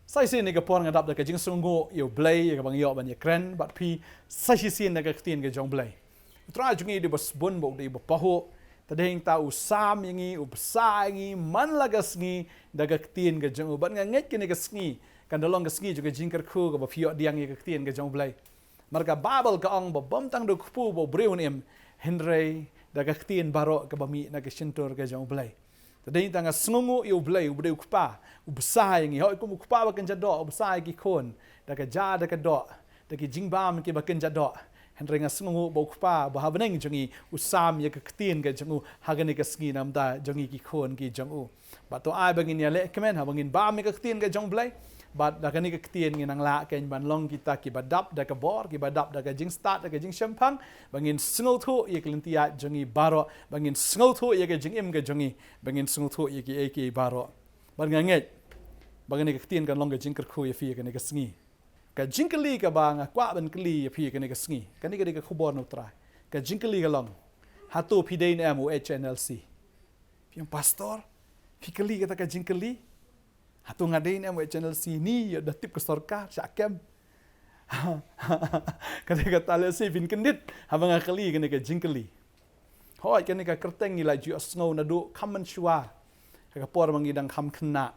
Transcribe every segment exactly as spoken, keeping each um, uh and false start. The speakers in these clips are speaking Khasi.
Sa shisien ïa ka por nga dap da ka jingsngewnguh ïa U Blei ïa kaba nga ïoh ban ïakren bad phi. Sa shisien da ka ktien ka jong U Blei. U Trai jong ngi u dei uba sbun bad u dei uba pahuh. Te dei hangta u sam ïa ngi, u bsa ïa ngi man la ka sngi da ka ktien ka jong u. Bad nga ngeit kane ka sngi kan da long ka sngi jong ka jingkyrkhu kaba phi ïoh pdiang ïa ka ktien ka jong U Blei. Namar ka Baibl ka ong ba ym tang da u kpu bad u briew un im, hynrei da ka ktien baroh kaba mih na ka shyntur ka jong U Blei. Te dei tang nga sngewnguh ïa U Blei uba dei u Kpa, u bsa ïa ngi, hooid, kum u kpa ba kynja doh u bsa ïa ki khun da ka ja da ka doh, da ki jingbam kiba kynja doh. Hynrei nga sngewnguh ba u Kpa ba ha bneng jong ngi u sam ïa ka ktien ka jong u ha kane ka sngi na ka bynta jong ngi ki khun ki jong u. Bad to ai ba ngin ïaleh kmen ha ba ngin bam ïa ka ktien ka jong U Blei. Bad da kane ka ktien ngin nang lah keiñ ban long kita kiba dap da ka bor, kiba dap da ka jingstad, da ka jingshemphang, ba ngin sngewthuh ïa ka lynti ïaid jong ngi baroh, ba ngin sngewthuh ïa ka jingim ka jong ngi, ba ngin sngewthuh ïa kiei kiei baroh. Bad nga ngeit ba kane ka ktien kan long ka jingkyrkhu ïa phi ïa kane ka sngi. Ka jingkylli kaba nga kwah ban kylli ïa phi ïa kane ka sngi, kane ka dei ka khubor na U Trai. Ka jingkylli ka long, hato phi dei ne em u H N L C? Phi ong, "Pastor, phi kylli kata ka jingkylli, hato nga dei ne em u H N L C?" Ni ïa da tip ka sorkar shah kem. Ka dei kata, lehse phin kyndit haba nga kylli kane ka jingkylli. Hooid, kane ka kyrteng ngi la ju ïohsngew naduh kham mynshuwa. Ha ka por ba ngi dang kham khynnah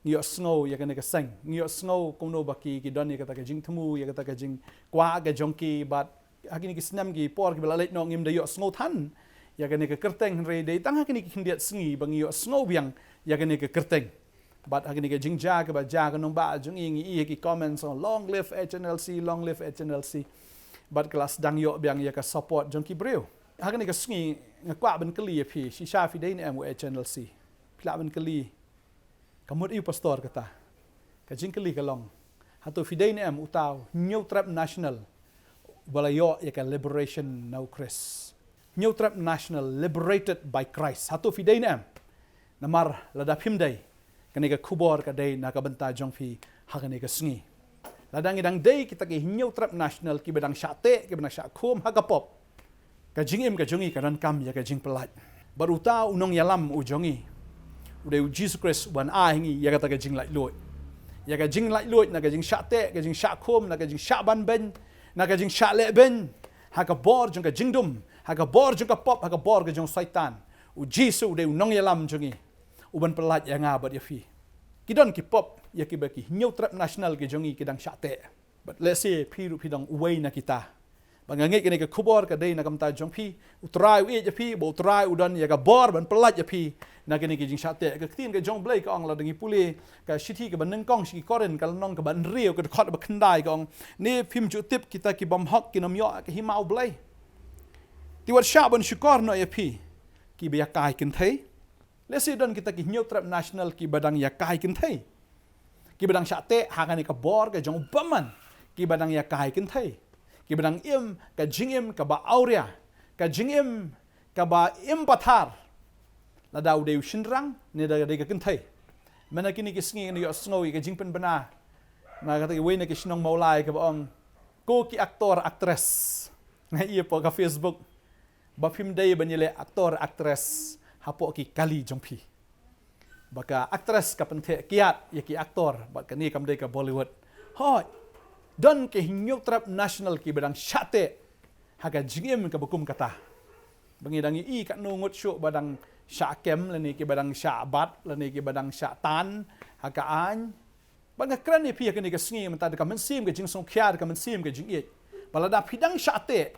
ngi ïohsngew ïa kane ka seng, ngi ïohsngew kumno ba ki, ki don ïa kata ka jingthmu, ïa kata ka jingkwah ka jong ki. Bad ha kine ki snem ki por kiba la leit noh ngim da ïohsngew than ïa kane ka kyrteng, hynrei dei tang ha kine ki khyndiat sngi ba ngi ïohsngew biang ïa kane ka kyrteng. Bad ha kine ki jingjia kiba jia ka nongbah jong ngi, ngi ïohi ha ki comments, "Oh, long live H N L C, long live H N L C." Bad ka la sdang ïoh biang ïa ka support jong ki briew. Ha kane ka sngi nga kwah ban kylli ïa phi, shisha phi dei ne em u H N L C? Phi lah ban kylli, "Ka mut aïu, Pastor, kata?" Ka jingkylli ka long, hato phi dei ne em uta u Hynñiewtrep National uba la ïoh ïa ka liberation na u Khrist? Hynñiewtrep National, liberated by Christ. Hato phi dei ne em? Namar lada phim dei, kane ka khubor ka dei na ka bynta jong phi ha kane ka sngi. Lada ngi dang dei kita ki Hynñiewtrep National kiba dang shah teh, kiba dang shah khum ha ka pop, ka jingim ka jong ngi ka donkam ïa ka jingpyllait. Bad uta u nongïalam u jong ngi u dei u Jisu Khrist uban ai ha ngi ïa kata ka jinglaitluid, ïa ka jinglaitluid na ka jingshah teh, ka jingshah khum, na ka jingshah banbeiñ, na ka jingshah lehbeiñ ha ka bor jong ka jingdum, ha ka bor jong ka pop, ha ka bor ka jong u Soitan. U Jisu u dei u nongïalam jong ngi uban pyllait ïa nga bad ïa phi. Ki don ki pop ïa kiba ki Hynñiewtrep National ki jong ngi ki dang shah teh. Bad lehse phi ruh phi dang uwei na kita. Bad nga ngeit kane ka khubor ka dei na ka bynta jong phi. U Trai u ïeit ïa phi, bad u Trai u don ïa ka bor ban pyllait ïa phi na kine ki jingshah teh. Ka ktien ka jong U Blei ka ong, lada ngi pule ka shithi kaba nyngkong sha ki Korinth, ka lynnong kaba hynriew, ka dkhot ba khyndai, ka ong, "Ne phim ju tip kita ki bymhok kin ym ïoh ka hima U Blei? Te wat shah ban shukor noh ïa phi kiba ïakai kynthei." Lehse don kita ki Hynñiewtrep National kiba dang ïakai kynthei, kiba dang shah teh ha kane ka bor ka jong u bymman, kiba dang ïakai kynthei, kiba dang im ka jingim kaba awria, ka jingim kaba im pathar, lada u dei u shynrang ne da dei ka kynthei. Mynta kine ki sngi ngi ïohsngew ïa ka jingpynbna na kata kawei na ki shnong Mawlai kaba ong, "Ko ki actor actress." Nga ïohi hapoh ka Facebook ba phim dei ban ïaleh actor actress hapoh ki kali jong phi. Ba ka actress ka pyntheh kiad ïa ki actor, bad kane kam dei ka Bollywood. Hooid, don ki Hynñiewtrep National kiba dang shah teh ha ka jingim kaba kum kata. Ba ngi dang ïohi katno ngut shuh ba dang shah kem, lane kiba dang shah bat, lane kiba dang shah tan ha ka aiñ. Bad nga kren ïa phi ha kane ka sngi mynta da ka mynsiem ka jingsngewkhia, da ka mynsiem ka jingïeit, ba lada phi dang shah teh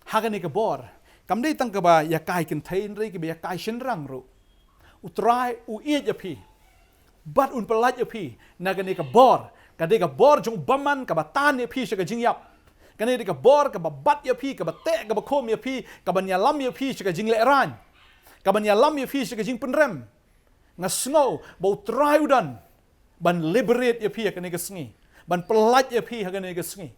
ha kane ka bor, kam dei tang kaba ïakai kynthei, hynrei kiba ïakai shynrang ruh, u Trai u ïeit ïa phi bad un pyllait ïa phi na kane ka bor. Ka dei ka bor jong u bymman kaba tan ïa phi sha ka jingïap. Kane dei ka bor kaba bat ïa phi, kaba teh, kaba khum ïa phi, kaban ïalam ïa phi sha ka jinglehraiñ, kaban ïalam ïa phi sha ka jingpynrem. Nga sngew ba u Trai u don ban liberate ïa phi ha kane ka sngi, ban pyllait ïa phi ha kane ka sngi.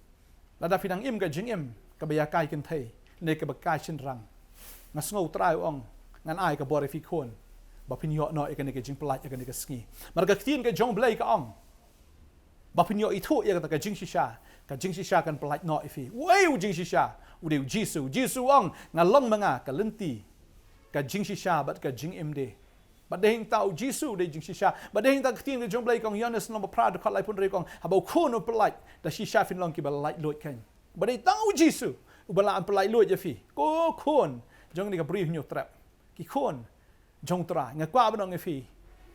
Lada phi dang im ka jingim kaba ïakai kynthei ne kaba kai shynrang, nga sngew u Trai u ong, ngan ai ka bor ïa phi khun ba phin ïoh noh ïa kane ka jingpyllait ha kane ka sngi. Namar ka ktien ka jong U Blei ka ong ba phin ïoh ithuh ïa kata ka jingshisha, ka jingshisha kan pyllait noh ïa phi. Uei u jingshisha? U dei u Jisu. U Jisu u ong, nga long ma nga ka lynti, ka jingshisha bad ka jingim de. Bad dei hangta u Jisu u dei jingshisha. Bad dei hangta ka ktien ka jong u Blei ka ong, Ïoannis lynnong ba phra dkhot laiphew hynriew ka ong, haba u Khun u pyllait, da shisha phin long kiba laitluid keiñ. Bad dei tang u Jisu uba lah ban pyllait luid ïa phi. Ko khun jong kane ka Bri Hynñiewtrep, ki khun jong u Trai, nga kwah ban ong ïa phi,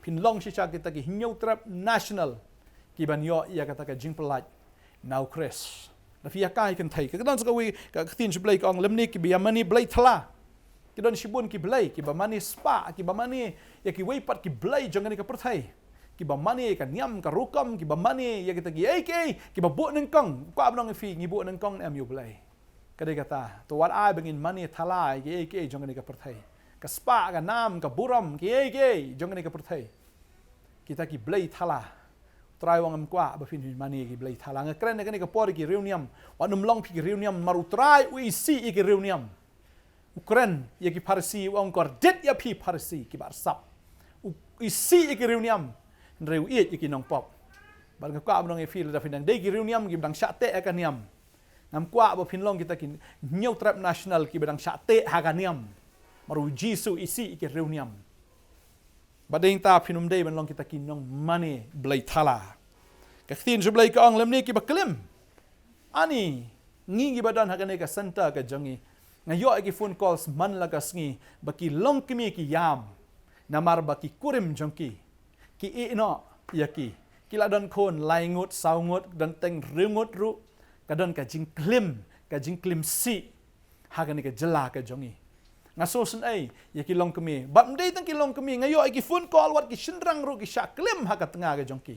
phin long shisha kita ki Hynñiewtrep National kiban ïoh ïa kata ka jingpyllait na u Khrist. Da phi ïa kai kynthei, ka don sa kawei ka ktien jong u Blei ka ong, lymne kiba ïa mane blei thala. Ki don shibun ki blei, kiba mane spah, kiba mane ïa kiwei pat ki blei jong kane ka pyrthei. Kiba mane ïa ka niam ka rukom, kiba mane ïa kita kiei kiei, kiba buh nyngkong. Kwah ban ong ïa phi, ngi buh nyngkong ne em ïa u Blei? Ka dei kata, to wat ai ba ngin mane thala ïa kiei kiei jong kane ka pyrthei. Ka spah, ka nam, ka burom, kiei kiei jong kane ka pyrthei. Kita ki blei thala. U Trai u ong, ngam kwah ba phin mane ïa ki blei thala. Nga kren ha kane ka por ïa ki riewniam. Wat nym long phi ki riewniam, namar u Trai u isih ïa ki riewniam. U kren ïa ki Pharisi, u ong, kordit ïa phi Pharisi kiba arsap. U isih ïa ki riewniam, hynrei u ïeit ïa ki nongpop. Bad nga kwah ban ong ïa phi, lada phi dang dei ki riewniam kiba dang shah teh ha ka niam, ngam kwah ba phin long kita ki Hynñiewtrep National kiba dang shah teh ha ka niam. Namar u Jisu u isih ïa ki riewniam. Bad dei hangta phin ym dei ban long kita ki nongmane blei thala. Ka ktien jong u Blei ka ong, lymne kiba klim. Ani, ngi kiba don ha kane ka centre ka jong ngi, nga ïoh ïa ki phone calls man la ka sngi ba ki longkmie ki ïam, namar ba ki kurim jong ki, ki ïeh noh ïa ki. Ki la don khun lai ngut, saw ngut, don teng hynriew ngut ruh. Ka don ka jingklim, ka jingklim sih ha kane ka jylla ka jong ngi. Nga sngewsynei ïa ki longkmie. Bad ym dei tang ki longkmie, nga ïoh ïa ki phone call wat ki shynrang ruh ki shah klim ha ka tnga ka jong ki.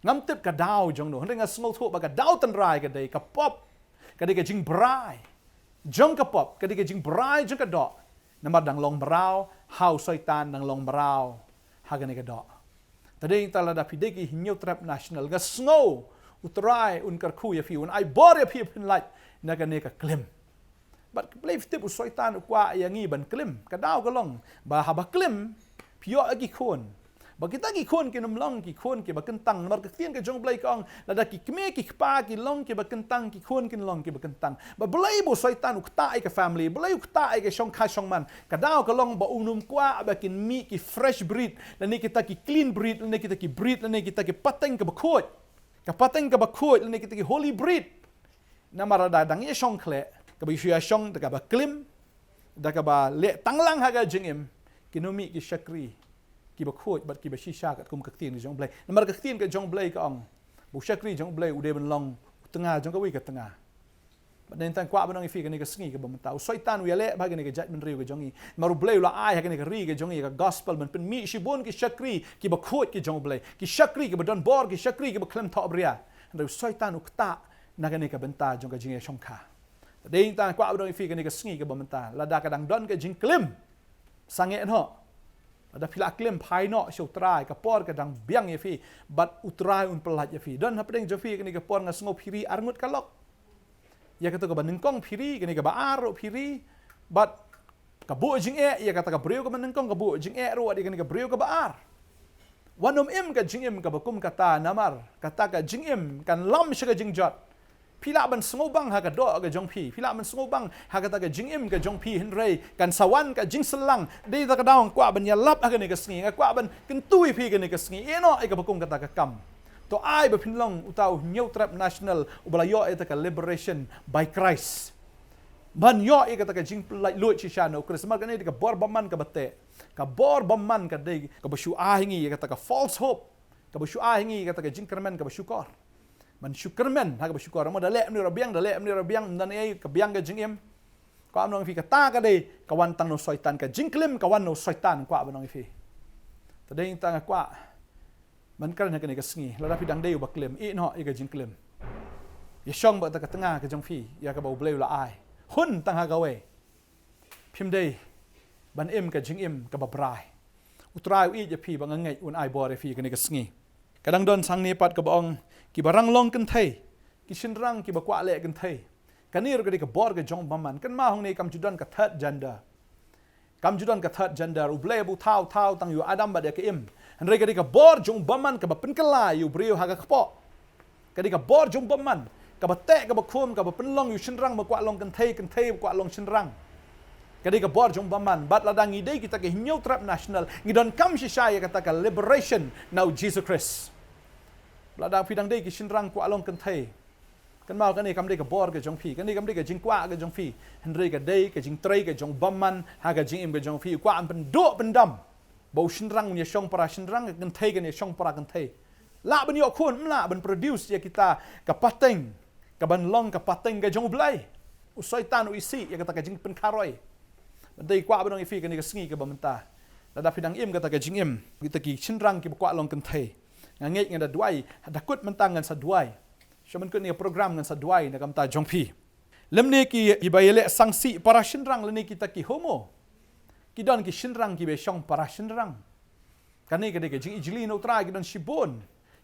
Ngam tip ka daw jong no, hynrei nga sngewthuh ba ka daw tynrai ka dei ka pop, ka dei ka jingbrai jong ka pop, ka dei ka jingbrai jong ka doh. Namar dang long mraw, ha u Soitan dang long mraw ha kane ka doh. Te dei hangta lada phi dei ki Hynñiewtrep National, nga sngew u Trai un kyrkhu ïa phi, un ai bor ïa phi ba phin lait na kane ka klim. Bad balei phi tip u Soitan u kwah ïa ngi ban klim? Ka daw ka long ba haba klim, phi ïoh ïa ki khun. Ba kita ki khun kin ym long ki khun kiba kyntang. Namar ka ktien ka jong u Blei ka ong, lada ki kmie ki kpa ki long kiba kyntang, ki khun kin long kiba kyntang. Ba balei ba u Soitan u ktah ïa ka family, balei u ktah ïa ka shongkha shongman? Ka daw ka long ba un ym kwah ba kin mih ki fresh breed, lane kita ki clean breed, lane kita ki breed, lane kita ki pateng kaba khuid. Ka pateng kaba khuid, lane kita ki holy breed. Namar lada dang ïashong khleh, kaba shu ïashong da kaba klim, da kaba leh tang lang ha ka jingim, kin ym mih ki shakri kiba khuid bad kiba shisha katkum ka ktien ka jong u Blei. Namar ka ktien ka jong u Blei ka ong, ba u shakri jong u Blei u dei ban long u tnga jong kawei ka tnga. Bad nangta nga kwah ban ong ïa phi kane ka sngi kaba mynta, u Soitan u ïaleh bha kane ka jaitbynriew ka jong ngi. Namar u Blei u la ai ha kane ka ri ka jong ngi ka gospel ban pynmih shibun ki shakri kiba khuid ki jong u Blei, ki shakri kiba don bor, ki shakri kiba khlem thohbria. Hynrei u Soitan u ktah na kane ka bynta jong ka jingïashongkha. Te dei hangta nga kwah ban ong ïa phi kane ka sngi kaba mynta, lada ka dang don ka jingklim, sangeh noh. Lada phi la klim, phai noh sha u Trai, ka por ka dang biang ïa phi, bad u Trai un pyllait ïa phi. Don hapdeng jong phi kane ka por, nga sngew phi ri ar ngut ka lok. Ïa kato kaba nyngkong phi ri, kane kaba ar ruh phi ri, bad ka buh jingeh ïa kata ka briew kaba nyngkong, ka buh jingeh ruh ïa kane ka briew kaba ar. Wat nym im ka jingim kaba kum kata, namar kata ka jingim kan lam sha ka jingjot. Phi lah ban sngewbang ha ka doh ka jong phi, phi lah ban sngewbang ha kata ka jingim ka jong phi, hynrei kan sa wan ka jingsyllang. Dei ta ka daw nga kwah ban ïalap ha kane ka sngi, nga kwah ban kyntu ïa phi kane ka sngi, ïeh noh ïa kaba kum kata ka kam. To ai ba phin long uta u Hynñiewtrep National uba la ïoh ïa kata ka liberation by Christ. Ban ïoh ïa kata ka jingpyllait luid shisha na u Khrist. Namar kane ka bor bymman kaba teh, ka bor bymman ka dei kaba shu ai ha ngi ïa kata ka false hope, kaba shu ai ha ngi ïa kata ka jingkyrmen kaba shukor. Ban shu kyrmen ha kaba shukor. Mo da leh mane ruh biang, da leh mane ruh biang, ym don ei, ka biang ka jingim. Kwah ban ong ïa phi, kata ka dei ka wan tang na u Soitan, ka jingklim ka wan na u Soitan, kwah ban ong ïa phi. Te dei hangta nga kwah ban kren ha kane ka sngi, lada phi dang dei uba klim, ïeh noh ïa ka jingklim. Ïashong bad kata ka tnga ka jong phi ïa kaba u Blei u la ai. Hun tang ha kawei. Phim dei ban im ka jingim kaba brai. U Trai u ïeit ïa phi bad nga ngeit un ai bor ïa phi kane ka sngi. Ka dang don hangne pat kaba ong, kiba rang long kynthei, ki shynrang kiba kwah leh kynthei. Kane ruh ka dei ka bor ka jong u bymman. Kynmaw hangne kam ju don ka third gender. Kam ju don ka third gender, u Blei ba u thaw, u thaw tang ïa u Adam bad ïa ka Im. Hynrei ka dei ka bor jong u bymman kaba pynkylla ïa u briew ha ka kpoh. Ka dei ka bor jong u bymman kaba teh, kaba khum, kaba pynlong ïa u shynrang ba kwah long kynthei, kynthei ba kwah long shynrang. Ka dei ka bor jong u bymman, bad lada ngi dei kita ki Hynñiewtrep National, ngi donkam shisha ïa kata ka liberation na u Jisu Khrist. Lada phi dang dei ki shynrang kwah long kynthei, kynmaw kane kam dei ka bor ka jong phi, kane kam dei ka jingkwah ka jong phi. Hynrei ka dei ka jingtrei ka jong u bymman ha ka jingim ka jong phi, u kwah ban pynduh pyndam ba u shynrang un ïashong para shynrang, ka kynthei kan ïashong para kynthei. Lah ban ïoh khun, ym lah ban produce ïa kita ka pateng, ka ban long ka pateng ka jong u Blei. U Soitan u isih ïa kata ka jingpynkharoi. Mynta i kwah ban ong ïa phi kane ka sngi kaba mynta, lada phi dang im kata ka jingim, kita ki shynrang kiba kwah long kynthei, nga ngeit ngan da duwai, da kut mynta ngan sa duwai. Sha ban kut ïa ka program ngan sa duwai na ka bynta jong phi. Lymne ki, kiba ïaleh sangsi para shynrang lane kita ki homo, ki don ki shynrang kiba shong para shynrang. Kane ka dei ka jingijli na u Trai, ki don shibun.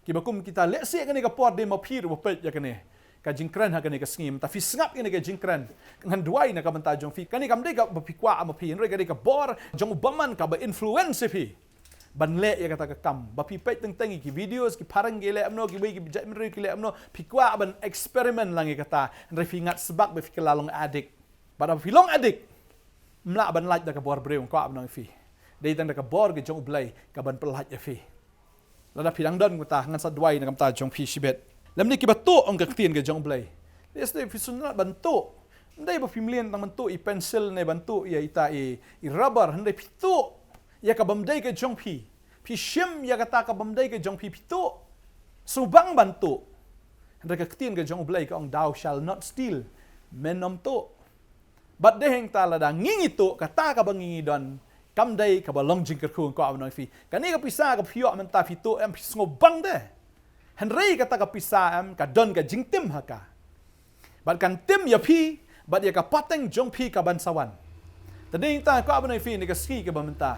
Kiba kum kita, lehse kane ka por dei ma phi ruh ba peit ïa kane ka jingkren ha kane ka sngi. Mynta phi sngap ïa kane ka jingkren, ngan duwai na ka bynta jong phi. Kane kam dei kaba phi kwah ma phi, hynrei ka dei ka bor jong u bymman kaba influence ïa phi ban leh ïa kata ka kam. Ba phi peit teng teng ïa ki videos, ki phareng ki leh kumno, kiwei ki jaitbynriew ki leh kumno, phi kwah ban experiment lang ïa kata, hynrei phi ngat sbak ba phi kylla long addict. Bad haba phi long addict, ym lah ban lait da ka bor briew, nga kwah ban ong ïa phi. Dei tang da ka bor ka jong u Blei ka ban pyllait ïa phi. Lada phi dang don kumta, ngan sa duwai na ka bynta jong phi shibit. Lymne kiba tuh, ong ka ktien ka jong u Blei. Lehse phi sngewtynnat ban tuh. Ym dei ba phi mlien tang ban tuh ïa i pencil ne ban tuh ïa ita i, i rubber, hynrei phi tuh ïa ka bym dei ka jong phi. Phi shim ïa kata ka bym dei ka jong phi, phi tuh. Sngewbang ban tuh. Hynrei ka ktien ka jong u Blei ka ong, "Thou shalt not steal." Men ym tuh. Bad dei hangta lada ngi ngi tuh, kata kaba ngi ngi don kam dei kaba long jingkyrkhu, nga kwah ban ong ïa phi. Kane ka pisa kaba phi ïoh mynta phi tuh em, phi sngewbang de. Hynrei kata ka pisa em, ka don ka jingtim ha ka. Bad kan tim ïa phi bad ïa ka pateng jong phi ka ban sa wan. Te dei hangta nga kwah ban ong ïa phi, kane ka sngi kaba mynta,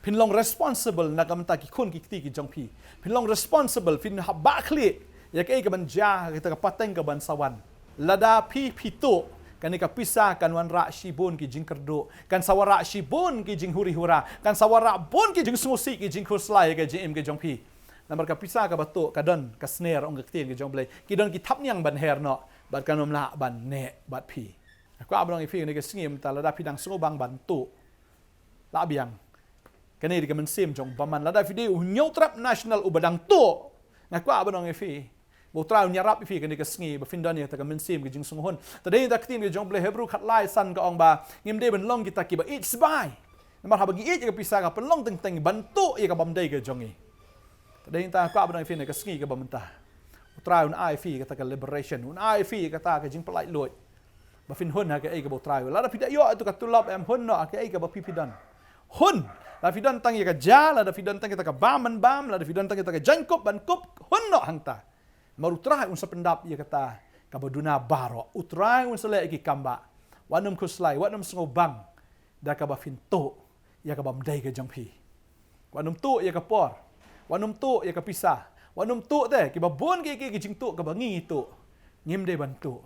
phin long responsible na ka bynta ki khun ki kti ki jong phi. Phin long responsible, phin hap bah khlieh ïa kaei ka ban jia ha kata ka pateng ka ban sa wan. Lada phi phi tuh, kane ka pisa kan wanrah shibun ki jingkyrduh, kan sa wanrah shibun ki jinghuri hura, kan sa wanrah bun ki jingsngewsih, ki jingkhuslai ïa ka jingim ka jong phi. Namar ka pisa kaba tuh ka don ka sner, ong ka ktien ka jong u Blei, ki don ki thapniang ban her noh, bad kan ym lah ban neh bad phi. Nga kwah ban ong ïa phi, kane ka sngi mynta, lada phi dang sngewbang ban tuh, lah biang. Kane dei ka mynsiem jong u bymman. Lada phi dei u Hynñiewtrep National uba dang tuh, nga kwah ban ong ïa phi, ba u Trai un ïarap ïa phi kane ka sngi ba phin don ïa kata ka mynsiem ka jingsngew hun. Te dei hangta ka ktien ka jong u Blei, Hebru khatlai san ka ong ba ngim dei ban long kita kiba ïeit sbai. Namar haba ngi ïeit ïa ka pisa, ka pynlong teng teng ban tuh ïa ka bym dei ka jong ngi. Te dei hangta nga kwah ban ong ïa phi, kane ka sngi kaba mynta, u Trai un ai ïa phi kata ka liberation, un ai ïa phi kata ka jingpyllait luid. Ba phin hun ha kaei kaba u Trai. Lada phi da ïoh ïa katu ka tulop em, hun noh ha kaei kaba phi phi don. Hun. Lada phi don tang ïa ka ja, lada phi don tang ïa kata ka bam ban bam, lada phi don tang ïa kata ka jaiñkup ban kup, hun noh hangta. Namar u Trai un sa pyndap ïa kata kaba duna baroh. U Trai un sa leh ïa ki kam ba, wat nym khuslai, wat nym sngewbang da kaba phin tuh ïa ka bym dei ka jong phi. Wat nym tuh ïa ka por. Wat nym tuh ïa ka pisa. Wat nym tuh te kiba bun ki, ki, ki jingtuh kaba ngi ngi tuh. Ngim dei ban tuh.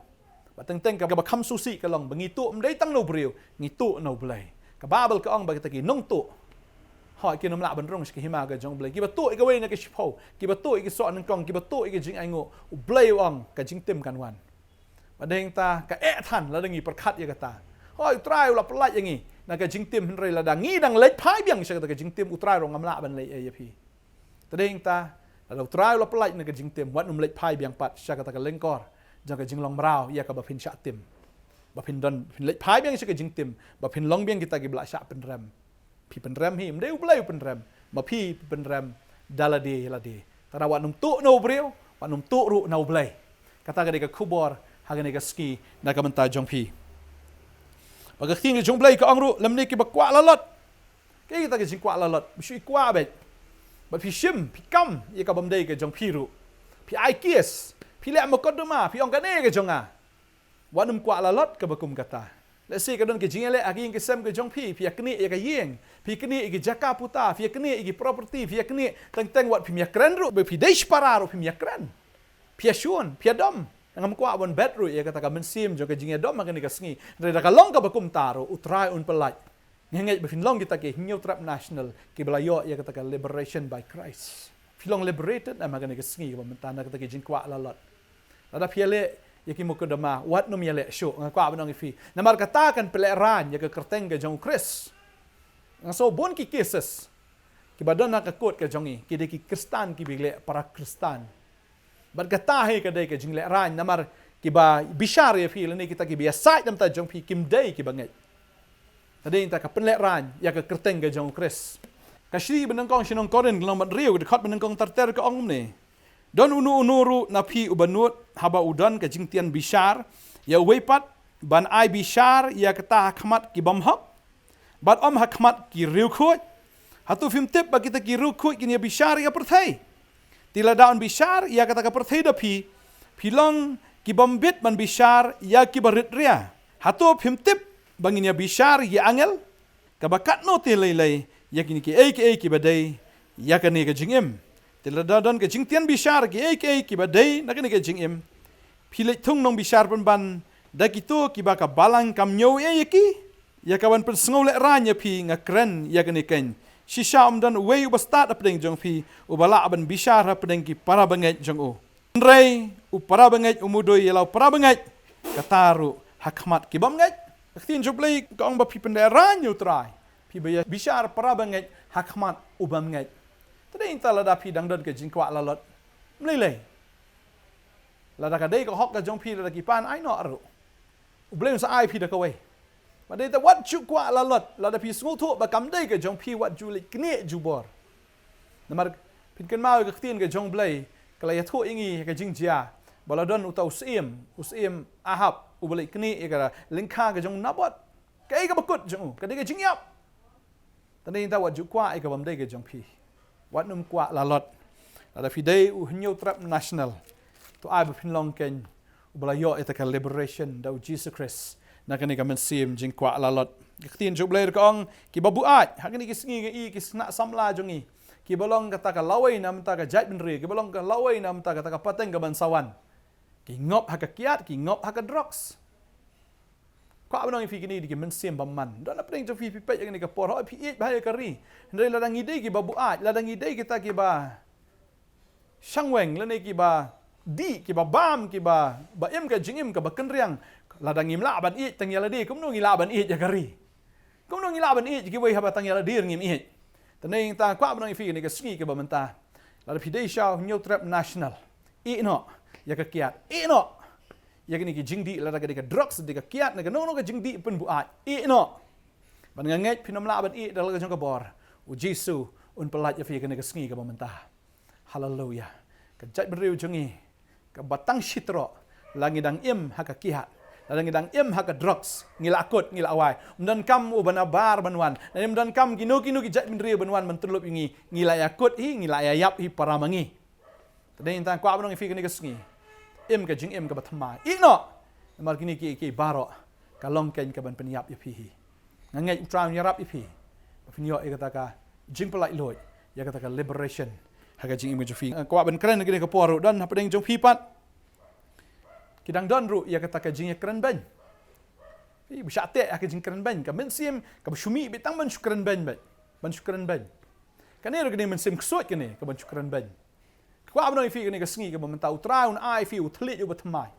Ba teng teng kaba kham sngewsih ka long ba ngi tuh ym dei tang na u briew, ngi tuh na u Blei. Ka Baibl ka ong ba kita ki nongtuh, hooid, kin ym lah ban rung sha ka hima ka jong u Blei. Kiba tuh ïa kawei na ka shiphew, kiba tuh ïa ki soh nyngkong, kiba tuh ïa ki jingainguh, u Blei u ong ka jingtim kan wan. Bad dei hangta ka eh than lada ngi pyrkhat ïa kata. Hooid, u Trai u la pyllait ïa ngi na ka jingtim, hynrei lada ngi dang leit phai biang sha kata ka jingtim, u Trai ruh ngam lah ban leit ei ïa phi. Te dei hangta, lada u Trai u la pyllait na ka jingtim, wat nym leit phai biang pat sha kata ka lyngkor jong ka jinglong mraw ïa kaba phin shah tim. Ba phin don, phin leit phai biang sha ka jingtim, ba phin long biang kita kiba la shah pynrem. Phi pynrem hi, ym dei u Blei u pynrem. Ma phi phi pynrem da lade lade. Te wat nym tuh na u briew, wat nym tuh ruh na u Blei. Kata ka dei ka khubor ha kane ka sngi na ka bynta jong phi. Bad ka ktien ka jong u Blei ka ong ruh, lymne kiba kwah lalot. Kaei kata ka jingkwah lalot? Ba shu i kwah beit. Bad phi shim, phi kam ïa ka bym dei ka jong phi ruh. Phi ai kes, phi leh mukotduma, phi ong kane ka jong nga. Wat nym kwah lalot kaba kum kata. Lehse ka don ka jingïaleh ha ka ïing ka sem ka jong phi, phi ïaknieh ïa ka ïing, phi ïaknieh ïa ki jaka puta, phi ïaknieh ïa ki property, phi ïaknieh teng teng, wat phim ïakren ruh, ba phi dei shipara ruh phim ïakren. Phi ïashun, phi ïadom. Ngam kwah ban bet ruh ïa kata ka mynsiem jong ka jingïadom ha kane ka sngi. Hynrei da ka long kaba kumta ruh, u Trai un pyllait. Nga ngeit ba phin long kita ki Hynñiewtrep National kiba la ïoh ïa kata ka liberation by Christ. Phi long liberated em ha kane ka sngi kaba mynta na kata ka jingkwah lalot? Lada phi ïaleh ïa ki mukotduma, wat nym ïaleh shuh, nga kwah ban ong ïa phi. Namar kata kan pynlehraiñ ïa ka kyrteng ka jong u Khrist. Nga sngew bun ki cases kiba don ha ka kot ka jong ngi, ki dei ki Khristan kiba ïaleh para Khristan. Bad kata hi ka dei ka jinglehraiñ, namar kiba bishar ïa phi lane kita kiba ïasaid na bynta jong phi kim dei kiba ngeit. Ka dei kata ka pynlehraiñ ïa ka kyrteng ka jong u Khrist. Ka Shi Banyngkong sha ki nong Korinth lynnong ba hynriew, ka dkhot ba nyngkong ter ter ka ong kumne: Don uno uno ruh na phi uba nud, haba u don ka jingtieng bishar ïa uwei pat, ban ai bishar ïa kata ha khmat ki bymhok, bad ym ha khmat ki riewkhuid? Hato phim tip ba kita ki riewkhuid kin ïabishar ïa ka pyrthei? Te lada yn bishar ïa kata ka pyrthei da phi, phi long ki bym bit ban bishar ïa ki barit ria. Hato phim tip ba ngin ïabishar ïa ki angel? Kaba katno te lei lei ïa kine kiei kiei kiba dei ïa kane ka jingim. Te lada don ka jingtieng bishar kiei kiei kiba dei na kane ka jingim, phi leit thung nongbishar pynban da kito kiba ka balang kam ñiew ei ei ïa ki? Ïa kaban pynsngew lehraiñ ïa phi nga kren ïa kane keiñ: Shisha ym don uwei uba stad hapdeng jong phi uba lah ban bishar hapdeng ki para bangeit jong u. Hynrei u para bangeit u mudui ïa la u para bangeit, kata ruh ha khmat ki bym ngeit. Ka ktien jong U Blei ka ong ba phi pynlehraiñ ïa U Trai, phi ba ïabishar para bangeit ha khmat u bym ngeit. Te dei nangta lada phi dang don ka jingkwah lalot, ym lei lei. Lada ka dei ka hok ka jong phi, lada ki pan, ai noh ruh. U Blei un sa ai phi da kawei. Bad dei te wat ju kwah lalot, lada phi sngewthuh ba kam dei ka jong phi, wat ju leit knieh jubor. Namar phin kynmaw ïa ka ktien ka jong U Blei ka la ïathuh ïa ngi ïa ka jingjia ba la don uta u syiem, u syiem Ahab, uba leit knieh ïa ka lyngkha ka jong u Naboth. Kaei kaba kut jong u? Ka dei ka jingïap. Te dei nangta wat ju kwah ïa ka bym dei ka jong phi. Wat nym kwah lalot. Lada phi dei u Hynñiewtrep National, to ai ba phin long keiñ uba la ïoh ïa kata ka liberation da U Jisu Khrist na kane ka mynsiem jingkwah lalot. Ka ktien jong U Blei ruh ka ong, kiba buaid, ha kine ki sngi nga i ki khynnah samla jong ngi kiba long kata ka lawei na bynta ka jaitbynriew, kiba long ka lawei na bynta kata ka pateng kaban sa wan, ki ngop ha ka kiad, ki ngop ha ka drugs. Kwah ban ong ïa phi, kine dei ki mynsiem bymman. Don hapdeng jong phi, phi peit ïa kane ka por, hooid phi ïeit bha ïa ka ri. Hynrei lada ngi dei kiba buaid, lada ngi dei kita kiba shangweng lane kiba dih, kiba bam, kiba ba im ka jingim kaba kynriang, lada ngim lah ban ïeit tang ïa lade, kumno ngi lah ban ïeit ïa ka ri? Kumno ngi lah ban ïeit ïa kiwei haba tang ïa lade ruh ngim ïeit? Te dei nangta kwah ban ong ïa phi kane ka sngi kaba mynta, lada phi dei sha u Hynñiewtrep National, ïeh noh ïa ka kiad, ïeh noh ïa kine ki jingdih, lada ka dei ka drugs, dei ka kiad, ne kano kano ka jingdih pynbuaid, ïeh noh. Bad nga ngeit phin ym lah ban ïeit da la ka jong ka bor. U Jisu un pyllait ïa phi kane ka sngi kaba mynta. Haleluia. Ka jaitbynriew jong ngi kaba tang shi troh, la ngi dang im ha ka kiad, la ngi dang im ha ka drugs, ngi la kut, ngi la wai. Ym donkam uba nabar ban wan, la ym donkam kino kino ki jaitbynriew ban wan ban tyllup ïa ngi, ngi la ïakut hi, ngi la ïaïap hi para ma ngi. Te dei nangta kwah ban ong ïa phi kane ka sngi, im ka jingim kaba thymmai, ïeh noh. Namar kine kiei kiei baroh ka long keiñ kaban pynïap ïa phi hi. Nga ngeit U Trai un ïarap ïa phi ba phin ïoh ïa kata ka jingpyllait luid, ïa kata ka liberation ha ka jingim ka jong phi. Nga kwah ban kren ha kane ka por ruh, don hapdeng jong phi pat ki dang don ruh ïa kata ka jingïakren beiñ. Phi ba shah teh ha ka jingkren beiñ, ka mynsiem kaba shu mih beit tang ban shu kren beiñ beit, ban shu kren beiñ. Kane ruh kane mynsiem ksuid kane kaban shu kren beiñ. Kwah ban ong ïa phi kane ka sngi kaba mynta, U Trai un ai ïa phi u thylliej uba thymmai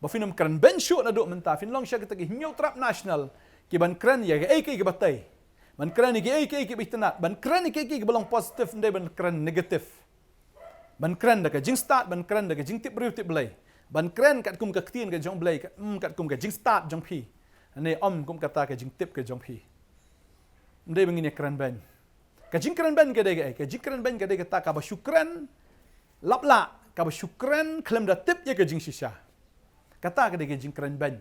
ba phin ym kren beiñ shuh naduh mynta, phin long sha kita ki Hynñiewtrep National kiban kren ïa kaei kaei kaba tei, ban kren ïa kaei kaei kaba itynnad, ban kren ïa kaei kaei kaba long positive, ym dei ban kren negative. Ban kren da ka jingstad, ban kren da ka jingtip briew tip Blei, ban kren katkum ka ktien ka jong Blei, ka, ym katkum ka jingstad jong phi, ne ym kum kata ka jingtip ka jong phi. Ym dei ba ngin ïakren beiñ. Ka jingkren beiñ ka dei kaei? Ka jingkren beiñ ka dei kata kaba shu kren lap lah, kaba shu kren khlem da tip ïa ka jingshisha. Kata ka dei ka jingkren beiñ.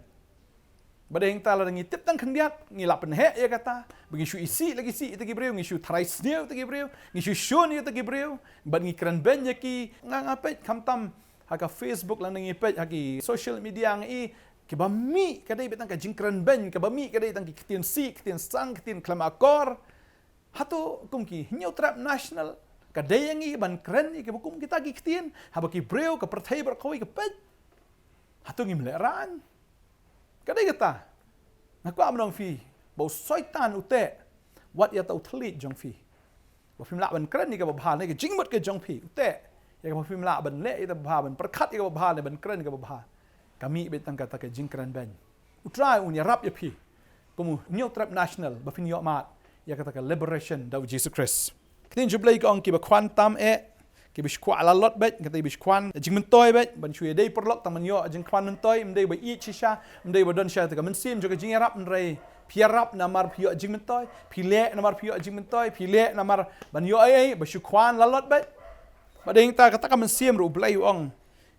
Ba dei hangta lada ngi tip tang khyndiat, ngi la pynheh ïa kata, ba ngi shu isih la ki isih ïa kita ki briew, ngi shu tharai sniew ïa kita ki briew, ngi shu shun ïa kita ki briew, bad ngi kren beiñ ïa ki. Nga, nga peit khamtam ha ka Facebook lane ngi peit ha ki social media, nga i kiba mih ka dei beit tang ka jingkren beiñ, kaba mih ka dei tang ki ktien sih, ktien sang, ktien khlem akor. Hato kum ki Hynñiewtrep National ka dei ïa ngi ban kren ïa kiba kum kita ki ktien haba ki briew, ka pyrthei baroh kawei ka peit? Hato ngim lehraiñ? Ka dei kata. Nga kwah ban ong ïa phi ba u Soitan u teh wat ïa uta u thylliej jong phi ba phim lah ban kren ïa kaba bha, ne ka jingmut ka jong phi, u teh ïa kaba phim lah ban leh ïa kaba bha, ban pyrkhat ïa kaba bha, ne ban kren ïa kaba bha. Ka mih beit tang kata ka jingkren beiñ. U Trai un ïarap ïa phi kum u Hynñiewtrep National ba phin ïoh mad ïa kata ka liberation da u Jisu Khrist. Ka ktien jong U Blei ka ong, kiba khwan tam eh, kiba shu kwah lalot beit, kata kiba shu khwan jingmyntoi beit, ban shu ïadei paralok tang ban ïoh jingkhwan myntoi, ym dei ba ïeit shisha, ym dei ba don shisha kata ka mynsiem jong ka jingïarap, hynrei phi ïarap namar phi ïoh jingmyntoi, phi leh namar phi ïoh jingmyntoi, phi leh namar ban ïoh ei ei, ba shu khwan lalot beit. Ba dei kata, kata ka mynsiem ruh U Blei u ong,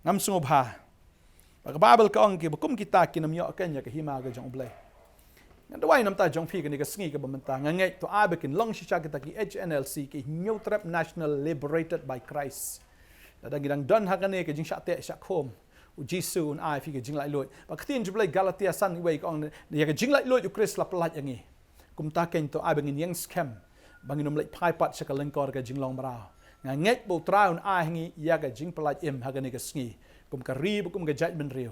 ngam sngewbha. Ba ka Baibl ka ong, kiba kum kita kin ym ïoh keiñ ïa ka hima ka jong U Blei. Nga duwai namar jong phi kane ka sngi kaba mynta, nga ngeit to ai ba kin long shisha kita ki H N L C, ki Hynñiewtrep National Liberated by Christ. Lada ngi dang don ha kane ka jingshah teh shah khum, u Jisu un ai phi ka jinglaitluid. Ba ka ktien jong U Blei Galatia san wei ka ong, ïa ka jinglaitluid u Khrist la pyllait ïa ngi. Kumta keiñ to ai ba ngin ïeng skhem, ba ngin ym leit phai pat sha ka lyngkor ka jinglong mraw. Nga ngeit ba U Trai un ai ha ngi ïa ka jingpyllait im ha kane ka sngi, kum ka ri bad kum ka jaitbynriew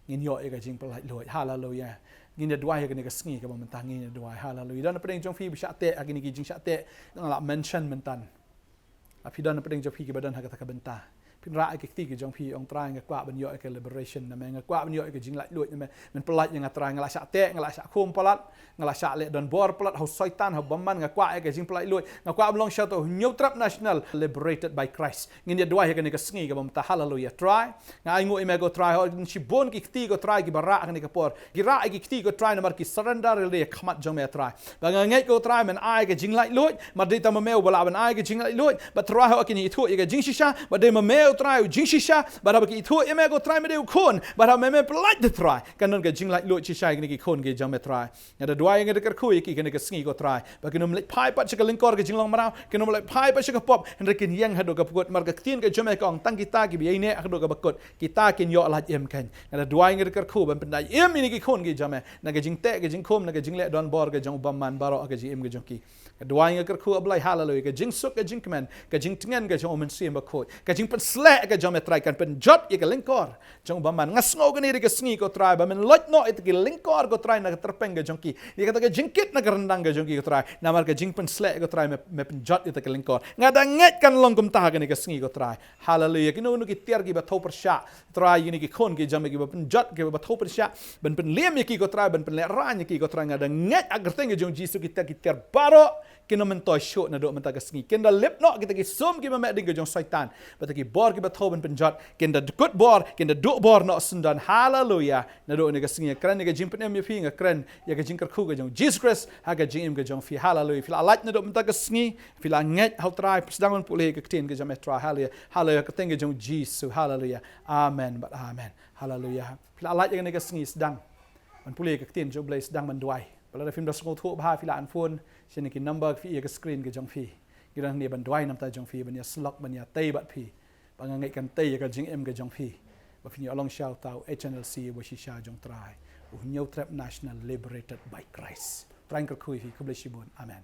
ngin ïoh ïa ka jingpyllait luid. Haleluya. Ngin ïa duwai ha kane ka sngi kaba mynta, ngin ïa duwai. Haleluya. Don napdeng jong phi ba shah teh ha kine ki jingshah teh nga la mention mynta. Lada phi don napdeng jong phi kiba don ha kata ka bynta, phin rah ïa ki kti ki jong phi, ong Trai, nga kwah ban ïoh ïa ka liberation na me, nga kwah ban ïoh ïa ka jinglaitluid na me. Men pyllait ïa nga Trai, nga la shah teh, nga la shah khum palat, nga la shah leh donbor palat ha u Soitan, ha u bymman, nga kwah ïa ka jingpyllait luid, nga kwah ban long shisha uta u Hynñiewtrep National liberated by Christ. Ngin ïa duwai ha kane ka sngi kaba mynta. Haleluya. Trai, nga ainguh ïa me ko Trai, hooid, don shibun ki kti ko Trai kiba rah ha kane ka por. Ki rah ïa ki kti ko Trai namar ki surrender ïa lade ha khmat jong me Trai. Ba nga ngeit ko Trai men ai ka jinglaitluid, namar dei tang ma me uba lah ban ai ka jinglaitluid. Bad Trai hooid, kin ithuh ïa ka jingshisha, bad dei ma me u Trai u jingshisha, bad haba ki ithuh ïa me ko Trai me dei u khun, bad haba me, me pyllait da Trai, kan don ka jinglaitluid shisha ïa kine ki khun ki jong me Trai. Nga da duwai, nga da kyrkhu ïa ki ha kane ka sngi ko Trai, ba kin ym leit phai pat sha ka lyngkor ka jinglong mraw, kin ym leit phai pat sha ka pop, hynrei kin ïeng haduh kaba kut, namar ka ktien ka jong me ka ong tang kita kiba ïaineh haduh kaba kut, kita kin ïoh lait im keiñ. Nga da duwai, nga da kyrkhu ban pyndait im ïa kine ki khun ki jong me na ka jingteh ka jingkhum, na ka jingleh donbor ka jong u bymman baroh ha ka jingim ka jong ki. Nga duwai, nga kyrkhu, A Blei, haleluya, ka jingsuk ka jingkmen, ka jingtngen ka jong u Mynsiem Bakhuid, ka jingpynsleh ka jong me Trai kan pynjot ïa ka lyngkor jong u bymman. Nga sngew kane dei ka sngi ko Trai ba men loit noh ïa kita ki lyngkor ko Trai na ka tyrpeng ka jong ki, ïa kata ka jingkit na ka ryndang ka jong ki ko Trai, namar ka jingpynsleh ko Trai me, me pynjot ïa kita ki lyngkor. Nga da ngeit kan long kumta ha kane ka sngi ko Trai. Haleluya. Kino kino ki tiar kiba thew pyrshah Trai, ïa kine ki khun ki jong me kiba pynjot, kiba thew pyrshah ban pynliem ïa ki ko Trai, ban pynlehraiñ ïa ki ko Trai, nga da ngeit ha ka kyrteng ka jong u Jisu kita ki tiar baroh kin ym myntoi shuh naduh mynta ka sngi. Kin da lip noh kita ki sum kiba meh ding ka jong u Soitan, bad kita ki bor kiba thew ban pynjot kin da kut bor, kin da duh bor noh syndon. Haleluya. Naduh kane ka sngi nga kren ïa ka jingpynim ïa phi, nga kren ïa ka jingkyrkhu ka jong u Jisu Khrist ha ka jingim ka jong phi. Haleluya. Phi la lait naduh mynta ka sngi, phi la ngeit ha u Trai, sdang ban pule ïa ka ktien ka jong me Trai. Haleluya. Haleluya. Ka kyrteng ka jong u Jisu. Haleluya. Amen bad amen. Haleluya. Phi la lait ïa kane ka sngi, sdang ban pule ïa ka ktien jong u Blei, sdang ban duwai. Bad lada phim da sngewthuh bha, phi la phone sha kine ki number kiba ïa ka screen ka jong phi. Ngi don hangne ban duwai namar jong phi, ban ïa syllok, ban ïa tei bad phi. Ba nga ngeit kan tei ïa ka jingim ka jong phi, ba phin ïoh long shisha uta u H N L C uba shisha jong u Trai, u Hynñiewtrep National liberated by Christ. Trai un kyrkhu ïa phi. Khublei shibun. Amen.